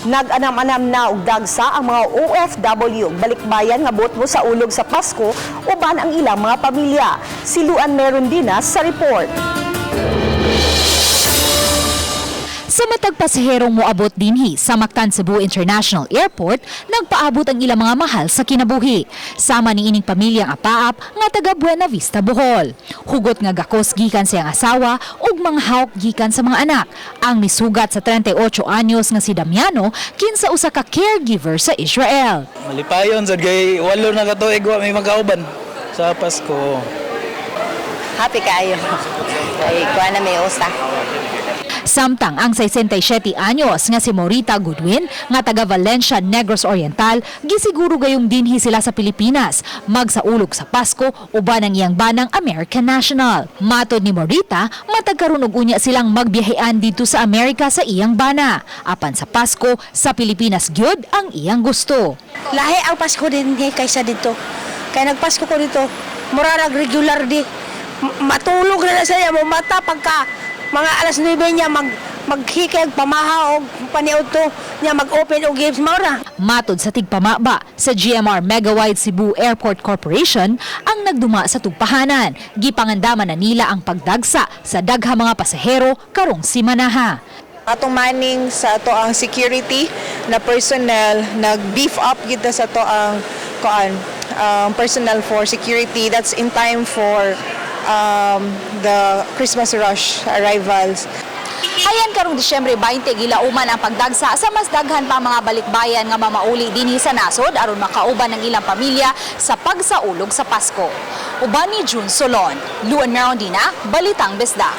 Nag-anam-anam na og dagsa ang mga OFW balikbayan nga buot mosaulog sa Pasko uban ang ilang mga pamilya. Si Luan Merundina sa report. Sa matag pasaherong moabot dinhi sa Mactan Cebu International Airport, nagpaabot ang ilang mga mahal sa kinabuhi. Sama ni ining pamilyang apaap nga taga Buena Vista, Bohol. Hugot nga gakos gikan sa iyang asawa ug mga hawk gikan sa mga anak. Ang misugat sa 38 anyos nga si Damiano, kinsa usa ka caregiver sa Israel. Malipayon sad kay 8 na ka tuig wa may magkauban sa Pasko. Happy kaayo. Kay kuha na may usa. Samtang ang 67 anyos nga si Morita Goodwin nga taga Valencia, Negros Oriental, gisiguro gayong dinhi sila sa Pilipinas magsaulog sa Pasko uban ang iyang banang American National. Matod ni Morita, matag karon og unya silang magbiyahean dito sa Amerika sa iyang bana. Apan sa Pasko sa Pilipinas gyud ang iyang gusto. Lahi ang Pasko din kaysa dito. Kaya nagpasko ko dito, murarag regular di. Matulog na na siya mo mata pagka mga alas 9 niya maghikig pamaha og paniud to niya, mag-open og games mao ra. Matod sa tigpamaba sa GMR Megawide Cebu Airport Corporation ang nagduma sa tugpahanan. Gipangandaman na nila ang pagdagsa sa daghang mga pasahero karong simanaha. Atong manning sa ato ang security na personnel, nag-beef up kita sa ato ang kuan personnel for security. That's in time for the Christmas rush arrivals. Hayan karong Disyembre 20, gilauman ang pagdagsa sa mas daghan pa mga balikbayan nga mamauli dinhi sa nasod aron makauban ng ilang pamilya sa pagsaulog sa Pasko. Uban ni June Solon, Luan Merondina, Balitang Bisdak.